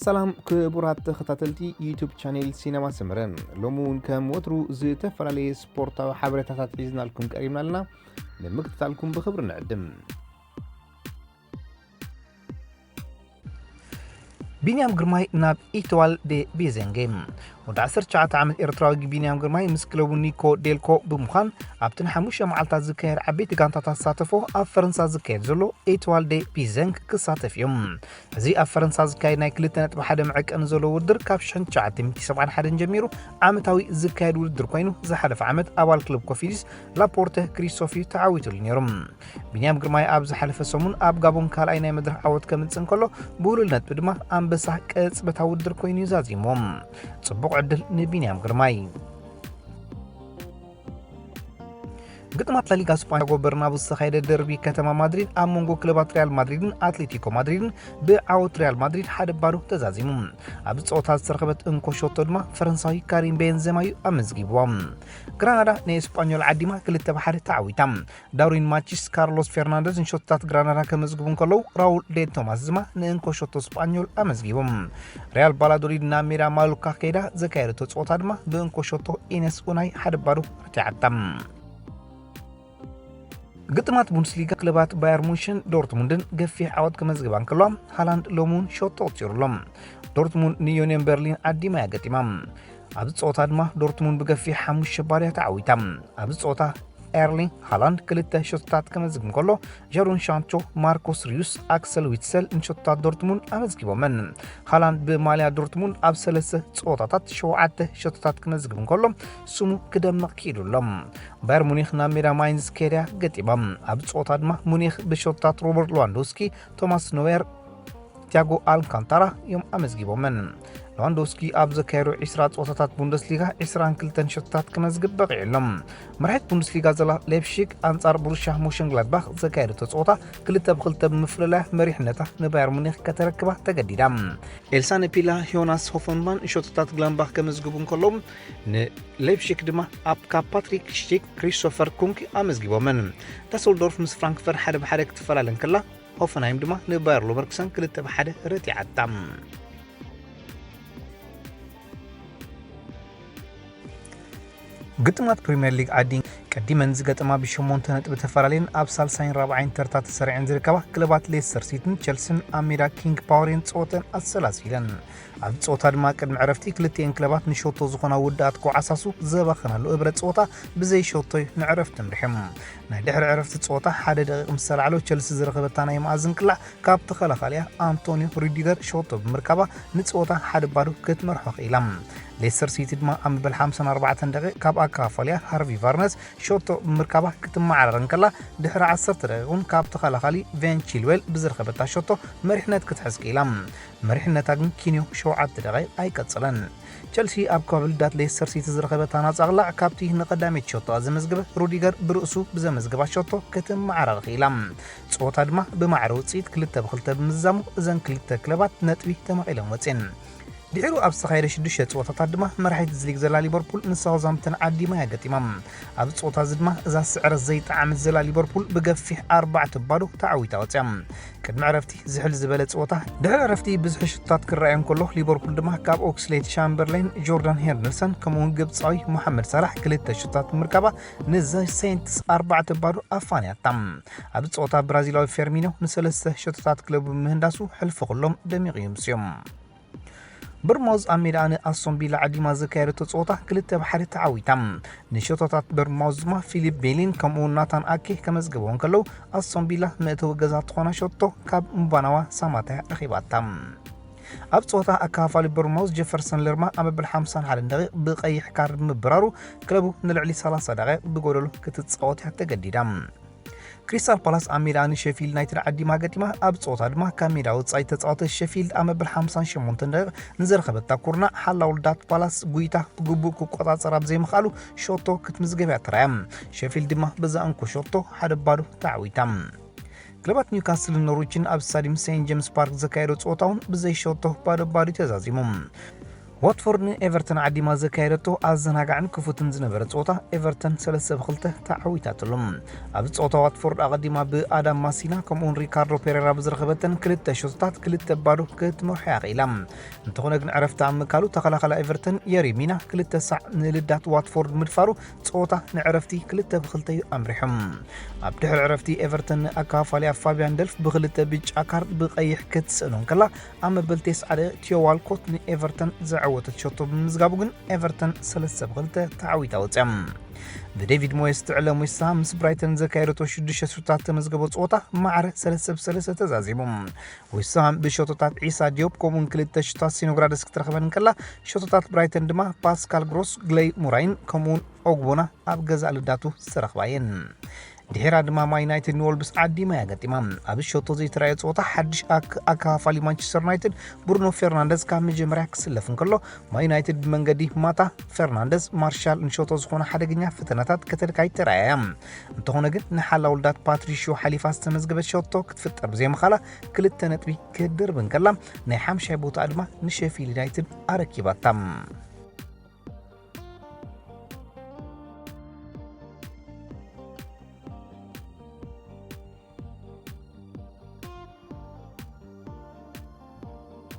ሰላም ክቡራት ተኸታተልቲ ዩቱብ ቻኔል ሲነማ ሰመረ፣ ሎሚ እውን ከም ወትሩ ዝተፈላለየ ስፖርታዊ ሓበሬታታት ሒዝናልኩም ቀሪብና ኣለና። ንምክትታልኩም ብኽብሪ ንዕድም። ቢንያም ግርማይ ናብ ኢትዋል ዴ ቢዘንጌ። ወዲ ዓሰርተ ትሽዓተ ዓመት ኤርትራዊ ቢንያም ግርማይ ምስ ክለቡ ኒኮ ዴልኮ ብምዃን ኣብቲ ንሓሙሽተ መዓልታት ዝካየድ ዓበይቲ ጋንታታት ዝሳተፎ ኣብ ፈረንሳ ዝካየድ ዘሎ ኢትዋል ዴ ቢዘንግ ክሳተፍ እዮም። እዚ ኣብ ፈረንሳ ዝካየድ ናይ ክልተ ነጥቢ ሓደ መዐቀኒ ዘለዎ ውድድር ካብ ሽሕን ትሽዓተ ሚእቲ ሰብዓን ሓደን ጀሚሩ ዓመታዊ ዝካየድ ውድድር ኮይኑ፣ ዝሓለፈ ዓመት ኣባል ክለብ ኮፊዲስ ላፖርተ ክሪስቶፍ እዩ ተዓዊቱሉ ነይሩ። ቢንያም ግርማይ ኣብ ዝሓለፈ ሰሙን ኣብ ጋቦን ካልኣይ ናይ መድረኽ ዓወት ከምጽእ እንከሎ፣ ብውሉል ነጥቢ ድማ ኣንበሳ ቅጽበታዊ ውድድር ኮይኑ እዩ ዛዚምዎ። ጽቡቕ ዕድል ንቢንያም ግርማይ። ግጥማት ላሊጋ ስጳኛ ሳንቲያጎ በርናቡ ዝተኻየደ ደርቢ ከተማ ማድሪድ ኣብ መንጎ ክለባት ሪያል ማድሪድን ኣትሌቲኮ ማድሪድን ብዓወት ሪያል ማድሪድ ሓደ ባዶ ተዛዚሙ። ኣብዚ ጸወታ ዝተረኸበት እንኮ ሸቶ ድማ ፈረንሳዊ ካሪም ቤንዜማ እዩ ኣመዝጊብዋ። ግራናዳ ንኤስጳኞል ዓዲማ ክልተ ብሓደ ተዓዊታ። ዳርዊን ማቺስ፣ ካርሎስ ፌርናንደዝ ንሸቶታት ግራናዳ ከመዝግቡ እንከለዉ፣ ራውል ዴ ቶማስ ድማ ንእንኮ ሸቶ ስጳኞል ኣመዝጊቦም። ሪያል ቫላዶሊድ ናብ ሜዳ ማዮርካ ከይዳ ዘካየደቶ ጸወታ ድማ ብእንኮ ሸቶ ኢነስ ኡናይ ሓደ ባዶ ረቲዓታ። ግጥማት ቡንደስሊጋ ክለባት ባየር ሙንሽን ዶርትሙንድን ገፊሕ ዓወት ከመዝግባ እንከለዋ፣ ሃላንድ ሎሚ እውን ሸቶ ኣቑጺሩሎም። ዶርትሙንድ ንዩኒየን በርሊን ዓዲማ እያ ገጢማ። ኣብዚ ጸወታ ድማ ዶርትሙንድ ብገፊሕ ሓሙሽተ ባዶ እያ ተዓዊታ። ኣብዚ ጸወታ ኤርሊንግ ሃላንድ ክልተ ሸቶታት ከመዝግብ እንከሎ፣ ጀዶን ሳንቾ፣ ማርኮስ ሪዩስ፣ ኣክሰል ዊትሰል ንሸቶታት ዶርትሙንድ ኣመዝጊቦመን። ሃላንድ ብማልያ ዶርትሙንድ ኣብ ሰለስተ ጸወታታት ሸውዓተ ሸቶታት ክመዝግብ እንከሎ፣ ስሙ ክደምቕ ክኢሉ ኣሎ። ባየር ሙኒክ ናብ ሜዳ ማይንዝ ከይዳ ገጢማ። ኣብ ጸወታ ድማ ሙኒክ ብሸቶታት ሮበርት ሌዋንዶውስኪ፣ ቶማስ ኖየር፣ ቲያጎ ኣልካንታራ እዮም ኣመዝጊቦመን። ሌዋንዶውስኪ ኣብ ዘካየዶ ዒስራ ጸወታታት ቡንደስሊጋ ዒስራን ክልተን ሸቶታት ክመዝግብ በቒዑ ኣሎ። መራሒት ቡንደስሊጋ ዘላ ሌፕሺግ ኣንጻር ቦሩሻ ሞንሸንግላድባኽ ዘካየደቶ ጸወታ ክልተ ብክልተ ብምፍልላያ መሪሕነታ ንባየር ሙኒክ ከተረክባ ተገዲዳ። ኤልሳነ ፒላ፣ ዮናስ ሆፈንማን ሸቶታት ግላንባኽ ከመዝግቡ እንከለዉ፣ ንሌፕሺግ ድማ ኣብ ካብ ፓትሪክ ሺክ፣ ክሪስቶፈር ኩንክ ኣመዝጊቦመን። ዳሰልዶርፍ ምስ ፍራንክፈር ሓደ ብሓደ ክትፈላለ እንከላ፣ ሆፈንሃይም ድማ ንባየር ሎቨርኩሰን ክልተ ብሓደ ረቲዓታ። ግጥማት ፕሪምየር ሊግ ዓዲ ቀዲመን ዝገጠማ ብሸሞንተ ነጥቢ ተፈላለየን ኣብ ሳልሳይን ራብዓይን ተርታ ተሰሪዐን ዝርከባ ክለባት ሌስተር ሲቲን ቸልሲን ኣብ ሜዳ ኪንግ ፓወር እየን ጸወተን ኣሰላሲለን። ኣብዚ ጸወታ ድማ ቅድሚ ዕረፍቲ ክልቲኤን ክለባት ንሸቶ ዝኾና ውዳኣት ክወዓሳሱ ዘባኸናሉ እብረ ጸወታ ብዘይ ሸቶ እዩ ንዕረፍቲ ኣምሪሖም። ናይ ድሕሪ ዕረፍቲ ጸወታ ሓደ ደቂቕ ምስ ተላዕሎ ቸልሲ ዝረኸበታ ናይ መኣዝን ቅላዕ ካብ ተኸላኻሊኣ ኣንቶኒዮ ሩዲገር ሸቶ ብምርካባ ንጸወታ ሓደ ባዶ ክትመርሖ ክኢላ። ሌስተር ሲቲ ድማ ኣብ መበል ሓምሳን ኣርባዕተን ደቂቕ ካብ ኣከፋፋሊኣ ሃርቪ ቫርነስ ሸቶ ብምርካባ ክትመዓራረ እንከላ፣ ድሕሪ ዓሰርተ ደቂቕ እውን ካብ ተኸላኻሊ ቬን ቺልዌል ብዝረኸበታ ሸቶ መሪሕነት ክትሕዝ ክኢላ። መሪሕነታ ግን ኪንዮ ሸውዓተ ደቂቕ ኣይቀጸለን። ቸልሲ ኣብ ከባቢ ልዳት ሌስተር ሲቲ ዝረኸበታ ናጻ ቅላዕ ካብቲ ንቐዳመይቲ ሸቶኣ ዘመዝገበ ሩዲገር ብርእሱ ብዘመዝገባ ሸቶ ክትመዓራረ ክኢላ። ጸወታ ድማ ብማዕረ ውጽኢት ክልተ ብክልተ ብምዝዛሙ እዘን ክልተ ክለባት ነጥቢ ተመቒለን ወጺኤን። ድሒሩ ኣብ ዝተኻየደ ሽዱሽተ ጸወታታት ድማ መራሒት እዚ ሊግ ዘላ ሊቨርፑል ንሳውዝሃምፕተን ዓዲማ እያ ገጢማ። ኣብዚ ጸወታ እዚ ድማ እዛ ስዕረት ዘይጠዓመት ዘላ ሊቨርፑል ብገፊሕ ኣርባዕተ ባዶ ተዓዊታ ወጺኣ። ቅድሚ ዕረፍቲ ዝሕል ዝበለ ጸወታ ድሕሪ ዕረፍቲ ብዝሒ ሽቶታት ክረኣዮ እንከሎ፣ ሊቨርፑል ድማ ካብ ኦክስሌድ ቻምበርሌን፣ ጆርዳን ሄንደርሰን ከምኡውን ግብጻዊ ሞሓመድ ሳላሕ ክልተ ሽቶታት ብምርካባ ንዘ ሴንትስ ኣርባዕተ ባዶ ኣፋንያታ። ኣብዚ ጸወታ ብራዚላዊ ፌርሚኖ ንሰለስተ ሸቶታት ክለቡ ብምህንዳሱ ሕልፊ ኩሎም ደሚቑ እዩ ምስዮም። በርማውዝ ኣብ ሜዳ ንኣስቶን ቪላ ዓዲማ ዘካየደቶ ጸወታ ክልተ ብሓደ ተዓዊታ። ንሸቶታት በርማውዝ ድማ ፊሊፕ ቤሊን ከምኡውን ናታን ኣኬ ከመዝግበው እንከለዉ፣ ኣስቶን ቪላ መእተዊ ገዛ ትኾና ሸቶ ካብ ምባናዋ ሳማታ ረኺባታ። ኣብ ጸወታ ኣከፋፋሊ በርማውዝ ጀፈርሰን ለርማ ኣብ መበል ሓምሳን ሓደን ደቂቕ ብቐይሕ ካርድ ምብራሩ ክለቡ ንልዕሊ ሰላሳ ደቂቕ ብጎደሎ ክትጻወት እያ ተገዲዳ። ክሪስታል ፓላስ ኣብ ሜዳ ንሸፊልድ ዩናይትድ ዓዲማ ገጢማ። ኣብ ጸወታ ድማ ካብ ሜዳ ወጻኢ ተጻወተ ሸፊልድ ኣብ መበል ሓምሳን ሸሞንተን ደቂቕ ንዝረኸበታ ኩርናዕ ሓላው ልዳት ፓላስ ጉይታ ብግቡእ ክቆጻጸር ኣብ ዘይምኽኣሉ ሸቶ ክትምዝገብ እያ ተራእያ። ሸፊልድ ድማ በዛ እንኮ ሸቶ ሓደ ባዶ ተዓዊታ። ክለባት ኒውካስልን ኖርዊችን ኣብ ስታዲየም ሴንት ጄምስ ፓርክ ዘካየዶ ጸወታ እውን ብዘይ ሸቶ ባዶ ባዶ ተዛዚሙ። ዋትፎርድ ንኤቨርተን ዓዲማ ዘካየደቶ ኣዘናጋዕን ክፉትን ዝነበረ ጸወታ ኤቨርተን ሰለስተ ብ2 ተዓዊታትሉ። ኣብዚ ጸወታ ዋትፎርድ ኣቐዲማ ብኣዳም ማሲና ከምኡውን ሪካርዶ ፔሬራ ብዝረኸበተን ክልተ ሸቶታት ክልተ ባዶ ክትመርሖ እያ ኽኢላ። እንተኾነ ግን ዕረፍቲ ኣብ ምካሉ ተኸላኻላ ኤቨርተን የሪ ሚና ክልተ ሳዕ ንልዳት ዋትፎርድ ምድፋሩ ጸወታ ንዕረፍቲ ክልተ ብ2 እዩ ኣምሪሑ። ኣብ ድሕሪ ዕረፍቲ ኤቨርተን ንኣካፋልያ ፋቢያን ደልፍ ብክልተ ብጫ ካርድ ብቐይሕ ክትስእኖ እንከላ ኣብ መበል ተስዓ ደቂቕ ቲዮ ዋልኮት ንኤቨርተን ዘዐወተት ሸቶ ብምምዝጋቡ ግን ኤቨርተን ሰለስተ ብ2 ተዓዊታ ወፅያ። ብዴቪድ ሞየስ ትዕለም ዌስትሃም ምስ ብራይተን ዘካየደቶ ሽዱሽተ ሸቶታት ተመዝገበ ጸወታ ማዕረ ሰለስተ ብ ሰለስተ ተዛዚሙ። ዌስትሃም ብሸቶታት ዒሳ ዲዮፕ ከምኡውን ክልተ ሽቶታት ሲኖግራደስ ክትረኽበን እንከላ ሸቶታት ብራይተን ድማ ፓስካል ግሮስ፣ ግሌይ ሙራይን ከምኡውን ኦግቦና ኣብ ገዛእ ልዳቱ ዝተረኽባ እየን። ድሒራ ድማ ማን ዩናይትድ ንወልብስ ዓዲማ እያ ገጢማ። ኣብ ሸቶ ዘይተራእየ ጸወታ ሓድሽ ኣክ- ኣከፋፋሊ ማንቸስተር ዩናይትድ ብሩኖ ፌርናንደዝ ካብ መጀመርያ ክስለፍ እንከሎ ማን ዩናይትድ ብመንገዲ ማታ፣ ፌርናንደዝ፣ ማርሻል ንሸቶ ዝኾነ ሓደገኛ ፈተናታት ከተካይድ ተራእያ እያ። እንተኾነ ግን ንሓላው ልዳት ፓትሪሽዮ ሓሊፋ ዝተመዝገበት ሸቶ ክትፍጠር ብዘይምኻላ ክልተ ነጥቢ ክትድርብ እንከላ ናይ ሓምሻይ ቦታ ድማ ንሼፊልድ ዩናይትድ ኣረኪባታ።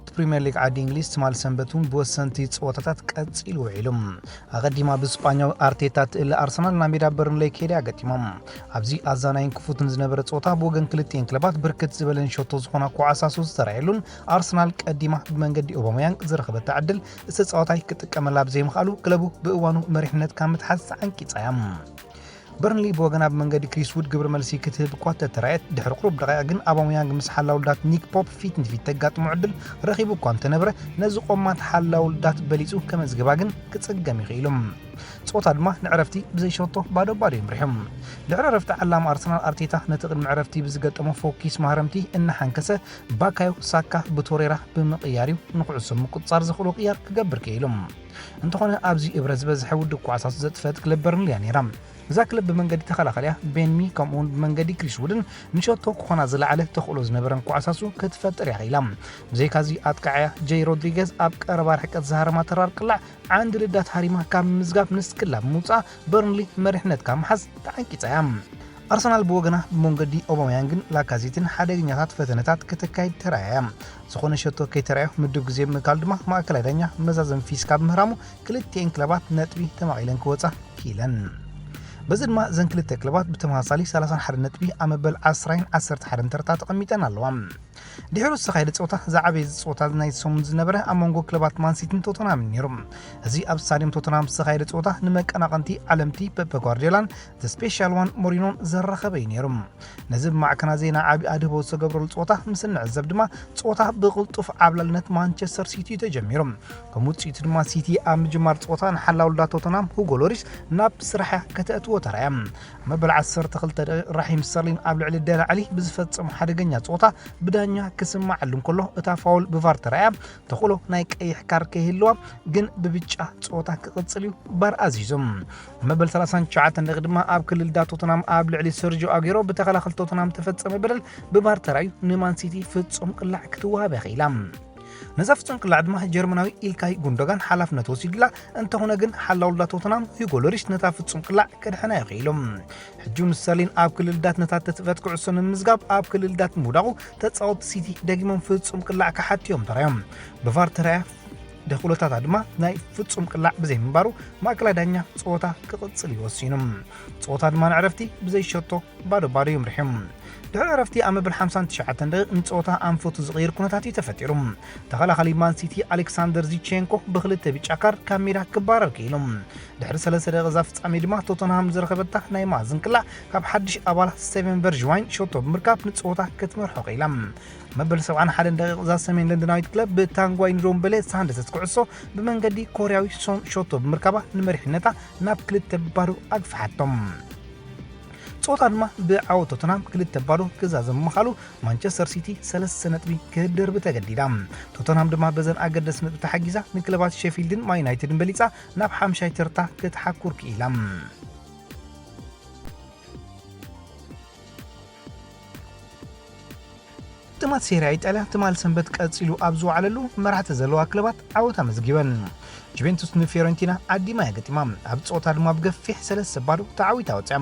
ፕሪምየር ሊግ ዓዲ እንግሊዝ ትማል ሰንበት እውን ብወሰንቲ ፀወታታት ቀፂሉ ውዒሉ። ኣቐዲማ ብስጳኛዊ ኣርቴታ ትእለ ኣርሰናል ናብ ሜዳ በርንሌይ ከይዳ ገጢሞም። ኣብዚ ኣዛናይን ክፉትን ዝነበረ ፀወታ ብወገን ክልቲኤን ክለባት ብርክት ዝበለን ሸቶ ዝኾና ኳዕሳሱ ዝተራየሉን ኣርሰናል ቀዲማ ብመንገዲ ኦባመያንግ ዝረኸበታ ዕድል ዝተፃወታይ ክጥቀመላ ብዘይምኽኣሉ ክለቡ ብእዋኑ መሪሕነት ካብ ምትሓዝ ተዓንቂፃ እያ። በርንሊ ብወገና ብመንገዲ ክሪስ ውድ ግብረ መልሲ ክትህብ እኳ ተተራየት ድሕሪ ቁሩብ ደቂቕ ግን ኣባሙያንግ ምስ ሓላው ልዳት ኒክ ፖፕ ፊት ንፊት ተጋጥሞ ዕድል ረኺቡ እኳ እንተነበረ ነዚ ቆማት ሓላው ልዳት በሊጹ ከመዝግባ ግን ክጽገም ይኽእሉ። ጾታ ድማ ንዕረፍቲ ብዘይሸቶ ባዶ ባዶ ይምርሑ። ድሕሪ ዕረፍቲ ዓላም ኣርሰናል ኣርቴታ ነቲ ቅድሚ ዕረፍቲ ብዝገጠሞ ፎኪስ ማህረምቲ እናሓንከሰ ባካዮ ሳካ ብቶሬራ ብምቕያር እዩ ንኩዕሶ ምቁጽጻር ዘኽእሎ ቅያር ክገብር ክኢሉ። እንተኾነ ኣብዚ እብረ ዝበዝሐ ውድብ ኳዕሳሱ ዘጥፈት ክለብ በርንሊ እያ ነይራ። እዛ ክለብ ብመንገዲ ተኸላኸሊያ ቤንሚ ከምኡውን ብመንገዲ ክሪስ ውድን ንሸቶ ክኾና ዝለዓለ ተኽእሎ ዝነበረን ኳዕሳሱ ክትፈጥር እያ ኽኢላ። ብዘይካዚ ኣጥቃዕያ ጀይ ሮድሪገዝ ኣብ ቀረባ ርሕቀት ዝሃረማ ተራር ቅላዕ ዓንዲ ልዳት ሃሪማ ካብ ምዝጋብ ንስክላ ብምውፃኣ በርንሊ መሪሕነት ካብ ምሓዝ ተዓንቂፃ እያ። ኣርሰናል ብወገና ብመንገዲ ኦባመያንግን ላካዜትን ሓደገኛታት ፈተነታት ከተካይድ ተራእያ እያ። ዝኾነ ሸቶ ከይተራእዮ ምድብ ግዜ ብምእካል ድማ ማእከላይ ዳኛ መዛዘም ፊስ ካብ ምህራሙ ክልቲኤን ክለባት ነጥቢ ተማቒለን ክወጻ ክኢለን። በዚ ድማ እዘን ክልተ ክለባት ብተመሳሳሊ ሰላሳን ሓደን ነጥቢ ኣብ መበል ዓስራን ዓሰርተ ሓደን ተርታ ተቐሚጠን ኣለዋ። ድሕሩ ዝተኻየደ ጸወታ ዝዓበየ ጸወታ ናይ ሰሙን ዝነበረ ኣብ መንጎ ክለባት ማንሲቲን ቶተንሃምን ነይሩ። እዚ ኣብ ስታድየም ቶተንሃም ዝተኻየደ ጸወታ ንመቀናቐንቲ ዓለምቲ ፔፐ ጓርዲዮላን ዘ ስፔሻል ዋን ሞሪኖን ዘራኸበ እዩ ነይሩ። ነዚ ብማዕከና ዜና ዓቢ ኣድህቦ ዝተገብረሉ ጸወታ ምስ እንዕዘብ ድማ ጸወታ ብቕልጡፍ ዓብላልነት ማንቸስተር ሲቲ እዩ ተጀሚሩ። ከም ውጽኢቱ ድማ ሲቲ ኣብ ምጅማር ጸወታ ንሓላው ልዳት ቶተንሃም ሁጎ ሎሪስ ናብ ስራሕያ ከተእትዎ ተራእያ። መበል ዓሰርተ ክልተ ደቂቕ ራሒም ስተርሊን ኣብ ልዕሊ ደላ ዓሊ ብዝፈጸሞ ሓደገኛ ጸወታ ብዳኛ ክስማዓሉ እንከሎ እታ ፋውል ብቫር ተራእያ ተኽእሎ ናይ ቀይሕ ካርድ ከይህልዋ ግን ብብጫ ጸወታ ክቕጽል እዩ ቫር ኣዚዙ። መበል ሰላሳን ትሽዓተን ደቂቕ ድማ ኣብ ክልል ዳ ቶተናም ኣብ ልዕሊ ሰርጆ ኣጌሮ ብተኸላኸል ቶተናም ተፈጸመ በደል ብቫር ተራእዩ ንማን ሲቲ ፍጹም ቅላዕ ክትወሃብ እያ ኽኢላ። ነዛ ፍጹም ቅላዕ ድማ ጀርመናዊ ኢልካይ ጉንዶጋን ሓላፍነት ወሲዱላ። እንተኾነ ግን ሓላው ዳ ቶተናም ሂጎ ሎሪስ ነታ ፍጹም ቅላዕ ከድሕና እዩ ኽኢሉ። ሕጂ እውን ስተርሊን ኣብ ክልል ዳት ነታ ትትፈት ኩዕሶ ንምምዝጋብ ኣብ ክልል ዳት ምውዳቑ ተጻወትቲ ሲቲ ደጊሞም ፍጹም ቅላዕ ክሓትዮም ተራዮም። ብቫር ተራያ ደኹለታታ ድማ ናይ ፍጹም ቅላዕ ብዘይምንባሩ ማእከላይ ዳኛ ጸወታ ክቕጽል እዩ ወሲኑ። ጸወታ ድማ ንዕረፍቲ ብዘይ ሸቶ ባዶ ባዶ ይምርሑ። ድሕሪ ዕረፍቲ ኣብ መበል ሓምሳን ትሽዓተን ደቂቕ ንጸወታ ኣንፈቱ ዝቕይር ኩነታት እዩ ተፈጢሩ። ተኸላኻሊ ማን ሲቲ ኣሌክሳንደር ዚቼንኮ ብክልተ ብጫ ካርድ ካብ ሜዳ ክባረር ክኢሉ። ድሕሪ ሰለስተ ደቂቕ እዛ ፍጻሜ ድማ ቶተንሃም ዝረኸበታ ናይ ማእዝን ቅላዕ ካብ ሓድሽ ኣባላ ስቴቨን በርጅዋይን ሸቶ ብምርካብ ንጸወታ ክትመርሖ ክኢላ። መበል ሰብዓን ሓደን ደቂቕ እዛ ሰሜን ለንደናዊት ክለብ ብታንጓይ ንዶምበሌ ዝሃንደሰት ኩዕሶ ብመንገዲ ኮርያዊ ሶን ሸቶ ብምርካባ ንመሪሕነታ ናብ ክልተ ባዶ ኣግፍሓቶም። ጸወታ ድማ ብዓወት ቶተንሃም ክልተ ባዶ ክዛዘም ምኻሉ ማንቸስተር ሲቲ ሰለስተ ነጥቢ ክድርቢ ተገዲዳ። ቶተንሃም ድማ በዘን ኣገደስቲ ነጥቢ ተሓጊዛ ንክለባት ሼፊልድን ማን ዩናይትድን በሊጻ ናብ ሓምሻይ ተርታ ክትሓኩር ክኢላ። ግጥማት ሴሪያ ኢጣልያ ትማል ሰንበት ቀጺሉ ኣብ ዝወዓለሉ፣ መራሕቲ ዘለዋ ክለባት ዓወት ኣመዝጊበን። ጁቬንቱስ ንፊዮረንቲና ዓዲማ እያ ገጢማ። ኣብ ጸወታ ድማ ብገፊሕ ሰለስተ ባዶ ተዓዊታ ወጽያ።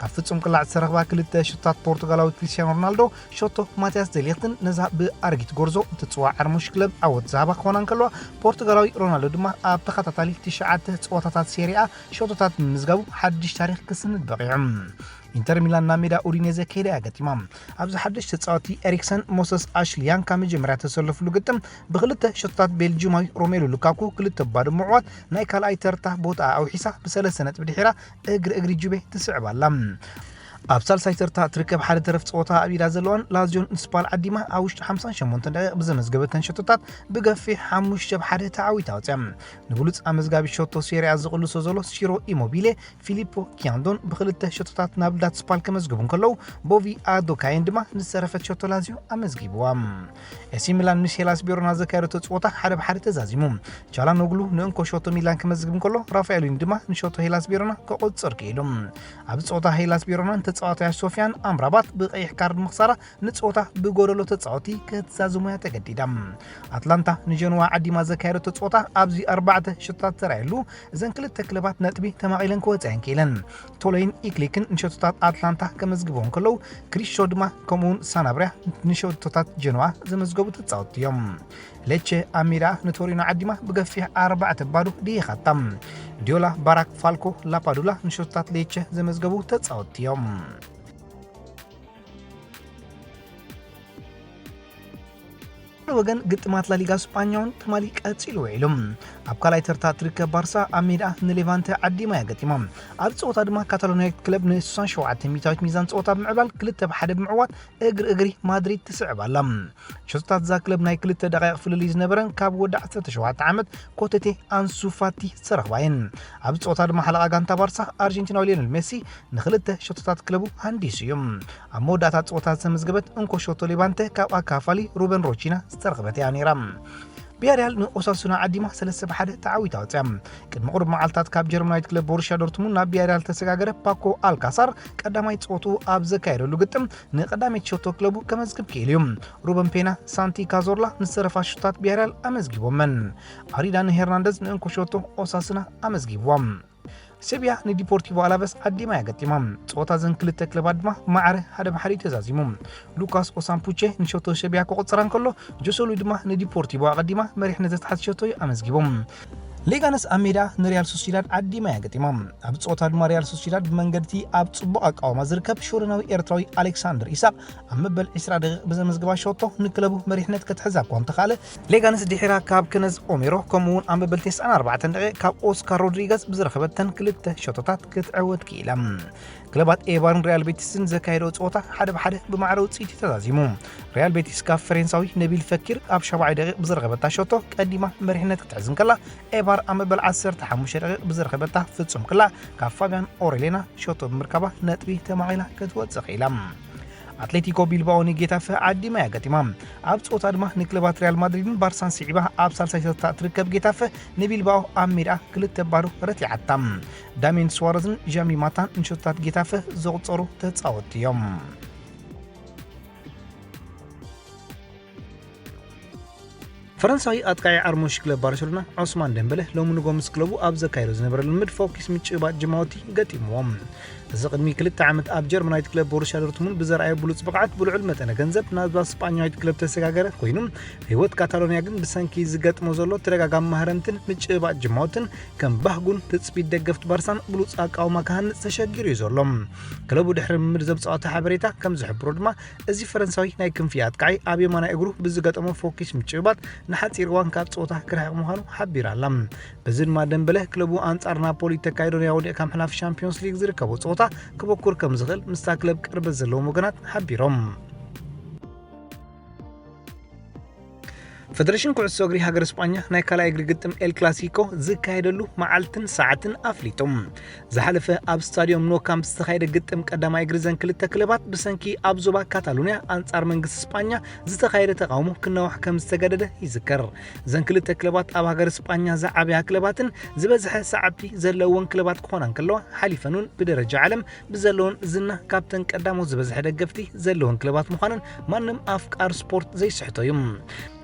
ካብ ፍጹም ቅላዕ ዝተረኽባ ክልተ ሸቶታት ፖርቱጋላዊ ክሪስቲያኖ ሮናልዶ ሸቶ ማቲያስ ደሊኽትን ነዛ ብኣረጊት ጎርዞ እትጽዋዕ ዓርሞሽ ክለብ ዓወት ዝሃባ ክኾና እንከለዋ፣ ፖርቱጋላዊ ሮናልዶ ድማ ኣብ ተኸታታሊ ትሽዓተ ጸወታታት ሴሪኣ ሸቶታት ብምምዝጋቡ ሓድሽ ታሪኽ ክስንድ በቒዑ። ኢንተር ሚላን ናብ ሜዳ ኡዲኔዘ ከይዳ እያ ገጢማ። ኣብዚ ሓድሽ ተጻወቲ ኤሪክሰን ሞሰስ ኣሽሊ ያንግ ካብ መጀመርያ ተሰለፍሉ ግጥም ብክልተ ሸቶታት ቤልጂማዊ ሮሜሉ ሉካኩ ክልተ ባዶ ምዕዋት ናይ ካልኣይ ተርታ ቦታ ኣውሒሳ ብሰለስተ ነጥቢ ድሒራ እግሪ እግሪ ጁቤ ትስዕብ ኣላ። ኣብ ሳልሳይ ተርታ ትርከብ ሓደ ተረፍ ጸወታ ኣብ ኢዳ ዘለዋን ላዚዮን ስፓል ዓዲማ ኣብ ውሽጢ ሓምሳን ሸሞንተን ደቂቕ ብዘመዝገበተን ሸቶታት ብገፊሕ ሓሙሽተ ብ ሓደ ተዓዊታ ወጽያ። ንብሉጽ ኣመዝጋቢ ሸቶ ሴሪያ ዝቕልሶ ዘሎ ሲሮ ኢሞቢሌ ፊሊፖ ኪያንዶን ብክልተ ሸቶታት ናብ ዳት ስፓል ከመዝግቡ እንከለዉ፣ ቦቪ ኣዶካየን ድማ ንዝተረፈት ሸቶ ላዚዮ ኣመዝጊብዋ። ኤሲ ሚላን ምስ ሄላስ ቤሮና ዘካየደቶ ጸወታ ሓደ ብ ሓደ ተዛዚሙ። ቻላኖግሉ ንእንኮ ሸቶ ሚላን ከመዝግብ እንከሎ፣ ራፋኤሊን ድማ ንሸቶ ሄላስ ቤሮና ከቆጽር ክኢሉ። ኣብ ጸወታ ሄላስ ቤሮናን ተጻዋታያ ሶፊያን ኣምራባት ብቀይሕ ካርድ ምኽሳራ ንጸወታ ብጎደሎ ተጻወቲ ክትዛዝሞያ ተገዲዳ። ኣትላንታ ንጀንዋ ዓዲማ ዘካየደቶ ጸወታ ኣብዚ ኣርባዕተ ሸቶታት ተራእየሉ፣ እዘን ክልተ ክለባት ነጥቢ ተማቒለን ክወጻ እየን ክኢለን። ቶሎይን ኢክሊክን ንሸቶታት ኣትላንታ ከመዝግቦ እንከለዉ፣ ክሪሾ ድማ ከምኡውን ሳናብርያ ንሸቶታት ጀንዋ ዘመዝገቡ ተጻወትቲ እዮም። ሌቸ ኣብ ሜዳ ንቶሪኖ ዓዲማ ብገፊሕ ኣርባዕተ ባዶ ድይኻታ። ዲዮላ፣ ባራክ፣ ፋልኮ፣ ላፓዱላ ንሸቶታት ሌቸ ዘመዝገቡ ተጻወትቲ እዮም። ወገን ግጥማት ላሊጋ ስጳኛውን ትማሊ ቀጺሉ ውዒሉ። ኣብ ካልኣይ ተርታ ትርከብ ባርሳ ኣብ ሜዳ ንሌቫንተ ዓዲማ እያ ገጢማ። ኣብ ጸወታ ድማ ካታሎኒያዊት ክለብ ን67 ሚእታዊት ሚዛን ጸወታ ብምዕባል ክልተ ብ ሓደ ብምዕዋት እግሪ እግሪ ማድሪድ ትስዕብ ኣላ። ሸቶታት እዛ ክለብ ናይ ክልተ ደቃይቕ ፍልልይ ዝነበረን ካብ ወዲ ዓሰርተ ሸውዓተ ዓመት ኮተቴ ኣንሱ ፋቲ ዝተረኽባ እየን። ኣብ ጸወታ ድማ ሓለቓ ጋንታ ባርሳ ኣርጀንቲናዊ ሊዮነል ሜሲ ንክልተ ሸቶታት ክለቡ ሃንዲሱ እዩ። ኣብ መወዳእታ ጸወታ ዝተመዝገበት እንኮ ሸቶ ሌቫንተ ካብ ኣካፋሊ ሩበን ሮቺና ዝተረኽበት እያ ነይራ። ቪያሪያል ንኦሳሱና ዓዲማ ሰለስተ ብ ሓደ ተዓዊታ ወፅያ። ቅድሚ ቁሩብ መዓልታት ካብ ጀርመናዊት ክለብ ቦሩሽያ ዶርትሙንድ ናብ ቪያሪያል ተሰጋገረ ፓኮ ኣልካሳር ቀዳማይ ጸወትኡ ኣብ ዘካየደሉ ግጥም ንቀዳመይቲ ሸቶ ክለቡ ከመዝግብ ክኢሉ እዩ። ሩበን ፔና፣ ሳንቲ ካዞርላ ንዝተረፋ ሸቶታት ቪያሪያል ኣመዝጊቦመን። ኣሪዳን ሄርናንደዝ ንእንኮ ሸቶ ኦሳሱና ኣመዝጊብዋ። ሴቪያ ንዲፖርቲቮ ኣላቨስ ዓዲማ እያ ገጢማ። ጸወታ እዘን ክልተ ክለባት ድማ ማዕረ ሓደ ብ ሓደ እዩ ተዛዚሙ። ሉካስ ኦሳምፑቼ ንሸቶ ሸቢያ ክቆጽራ እንከሎ፣ ጆሶሉ ድማ ንዲፖርቲቮ ኣቐዲማ መሪሕነት ዘትሓዝ ሸቶ እዩ ኣመዝጊቡ። ሌጋነስ ኣብ ሜዳ ንሪያል ሶሲዳድ ዓዲማ እያ ገጢማ። ኣብ ጸወታ ድማ ሪያል ሶሲዳድ ብመንገድቲ ኣብ ጽቡቕ ኣቃውማ ዝርከብ ሽወደናዊ ኤርትራዊ ኣሌክሳንደር ኢሳቕ ኣብ መበል ዕስራ ደቂቕ ብዘመዝግባ ሸቶ ንክለቡ መሪሕነት ክትሕዛ እኳ እንተኻለ፣ ሌጋነስ ድሒራ ካብ ከነዝ ኦሜሮ ከምኡ እውን ኣብ መበል ተስዓን ኣርባዕተን ደቂቕ ካብ ኦስካር ሮድሪገዝ ብዝረኸበተን ክልተ ሸቶታት ክትዕወት ክኢላ። ክለባት ኤባርን ሪያል ቤቲስን ዘካየደኦ ጸወታ ሓደ ብ ሓደ ብማዕረ ውጽኢት እዩ ተዛዚሙ። ሪያል ቤቲስ ካብ ፈሬንሳዊ ነቢል ፈኪር ኣብ ሻብዓይ ደቂቕ ብዝረኸበታ ሸቶ ቀዲማ መሪሕነት ክትሕዝ እንከላ፣ ኤባር ኣብ መበል ዓሰርተ ሓሙሽተ ደቂቕ ብዝረኸበታ ፍጹም ክላ ካብ ፋብያን ኦሬሌና ሸቶ ብምርካባ ነጥቢ ተማቒላ ክትወጽእ ክኢላ። ኣትሌቲኮ ቢልባኦ ንጌታፈ ዓዲማ እያ ገጢማ። ኣብ ጸወታ ድማ ንክለባት ሪያል ማድሪድን ባርሳን ስዒባ ኣብ ሳልሳይ ተርታ ትርከብ ጌታፈ ንቢልባኦ ኣብ ሜዳ ክልተ ባዶ ረቲዓታ። ዳሜን ስዋረዝን ዣሚ ማታን ንሸቶታት ጌታፈ ዘቑጸሩ ተጻወትቲ እዮም። ፈረንሳዊ ኣጥቃዒ ዓርሞሽ ክለብ ባርሴሎና ዑስማን ደምበለ ሎሚ ንጎ ምስ ክለቡ ኣብ ዘካየዶ ዝነበረ ልምድ ፎኪስ ምጭባጥ ጅማውቲ ገጢምዎም። እዚ ቅድሚ ክልተ ዓመት ኣብ ጀርመናዊት ክለብ ቦሩስያ ዶርትሙንድ ብዘርኣዮ ብሉጽ ብቕዓት ብልዑል መጠነ ገንዘብ ናብዛ ስጳኛዊት ክለብ ተሰጋገረ ኮይኑ፣ ህይወት ካታሎንያ ግን ብሰንኪ ዝገጥሞ ዘሎ ተደጋጋሚ ማህረምትን ምጭባጥ ጅማውትን ከም ባህጉን ትጽቢት ደገፍቲ ባርሳን ብሉጽ ኣቃውማ ክሃንጽ ተሸጊሩ እዩ ዘሎ። ክለቡ ድሕሪ ልምምድ ዘምጽኦ ሓበሬታ ከም ዝሕብሮ ድማ፣ እዚ ፈረንሳዊ ናይ ክንፊ ኣጥቃዒ ኣብ የማናይ እግሩ ብዝገጠሞ ፎኪስ ምጭብባጥ ንሓጺር እዋን ካብ ጸወታ ክርሕቕ ምዃኑ ሓቢራ ኣላ። በዚ ድማ ደምበለ ክለቡ ኣንጻር ናፖሊ ተካይዶ ናይ ወዲእካ ምሕላፍ ሻምፒዮንስ ሊግ ዝርከቦ ጸወታ ክበኩር ከም ዝኽእል ምስታ ክለብ ቅርበት ዘለዎም ወገናት ሓቢሮም። ፌደሬሽን ኩዕሶ እግሪ ሃገር ስጳኛ ናይ ካልኣይ እግሪ ግጥም ኤል ክላሲኮ ዝካየደሉ መዓልትን ሰዓትን ኣፍሊጡ። ዝሓለፈ ኣብ ስታዲዮም ኖ ካምፕ ዝተኻየደ ግጥም ቀዳማይ እግሪ ዘን ክልተ ክለባት ብሰንኪ ኣብ ዞባ ካታሎንያ ኣንጻር መንግስቲ ስጳኛ ዝተኻየደ ተቓውሞ ክናዋሕ ከም ዝተገደደ ይዝከር። ዘን ክልተ ክለባት ኣብ ሃገር ስጳኛ ዝዓበያ ክለባትን ዝበዝሐ ሰዓብቲ ዘለወን ክለባት ክኾና እንከለዋ፣ ሓሊፈን እውን ብደረጃ ዓለም ብዘለውን ዝና ካብተን ቀዳሞት ዝበዝሐ ደገፍቲ ዘለወን ክለባት ምዃነን ማንም ኣፍቃር ስፖርት ዘይስሕቶ እዩ።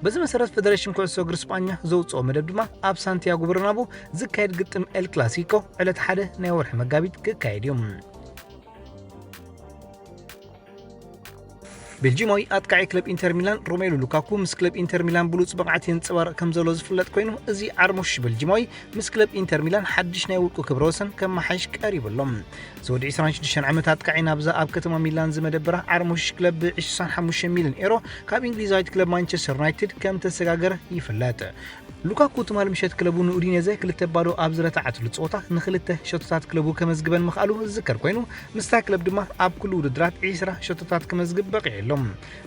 በዚ መሰረት ፌደሬሽን ኩዕሶ እግሪ ስጳኛ ዘውፅኦ መደብ ድማ ኣብ ሳንቲያጎ በርናቦ ዝካየድ ግጥም ኤል ክላሲኮ ዕለት ሓደ ናይ ወርሒ መጋቢት ክካየድ እዩ። ቤልጂማዊ ኣጥቃዒ ክለብ ኢንተር ሚላን ሮሜሉ ሉካኩ ምስ ክለብ ኢንተር ሚላን ብሉፅ ብቕዓት የንፀባርቕ ከም ዘሎ ዝፍለጥ ኮይኑ፣ እዚ ዓርሞሽ ቤልጂማዊ ምስ ክለብ ኢንተር ሚላን ሓድሽ ናይ ውልቁ ክብረ ወሰን ከመሓይሽ ቀሪቡ ኣሎ። እዚ ወዲ ዕስራን ሽዱሽተን ዓመት ኣጥቃዒ ናብዛ ኣብ ከተማ ሚላን ዝመደበራ ዓርሞሽ ክለብ ብ ዕስራን ሓሙሽተን ሚልዮን ኤሮ ካብ እንግሊዛዊት ክለብ ማንቸስተር ዩናይትድ ከም ተሰጋገረ ይፍለጥ። ሉካኩ ትማል ምሸት ክለቡ ንኡዲኔዘ ክልተ ባዶ ኣብ ዝረታዓትሉ ፀወታ ንክልተ ሸቶታት ክለቡ ከመዝግበን ምኽኣሉ ዝዝከር ኮይኑ፣ ምስታ ክለብ ድማ ኣብ ኩሉ ውድድራት ዕስራ ሸቶታት ክመዝግብ በቒዑ ኣሎ።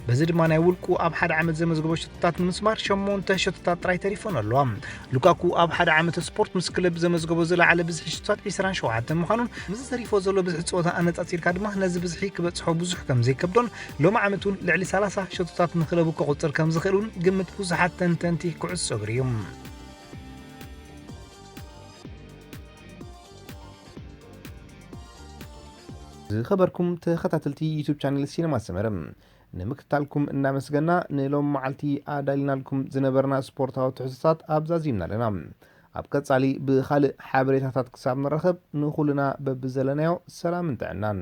በዚ ድማ ናይ ውልቁ ኣብ ሓደ ዓመት ዘመዝገቦ ሸቶታት ንምስማር ሸሞንተ ሸቶታት ጥራይ ተሪፎን ኣለዋ። ሉካኩ ኣብ ሓደ ዓመት ስፖርት ምስ ክለብ ዘመዝገቦ ዝለዓለ ብዝሒ ሸቶታት ዕስራን ሸውዓተን ምዃኑን፣ ምስ ተሪፎ ዘሎ ብዝሒ ፀወታ ኣነፃፂርካ ድማ ነዚ ብዝሒ ክበፅሖ ብዙሕ ከም ዘይከብዶን፣ ሎሚ ዓመት እውን ልዕሊ ሰላሳ ሸቶታት ንክለቡ ከቑፅር ከም ዝኽእል እውን ግምት ብዙሓት ተንተንቲ ኩዕሶ እግሪ እዩ። ዝኸበርኩም ተኸታተልቲ ዩቱብ ቻነል ሲነማ ሰመረ፣ ንምክትታልኩም እናመስገና፣ ንሎም መዓልቲ ኣዳሊናልኩም ዝነበርና ስፖርታዊ ትሕዝቶታት ኣብዛዚምና ኣለና። ኣብ ቀጻሊ ብኻልእ ሓበሬታታት ክሳብ ንራኸብ፣ ንኹልና በብዘለናዮ ሰላምን ጥዕናን።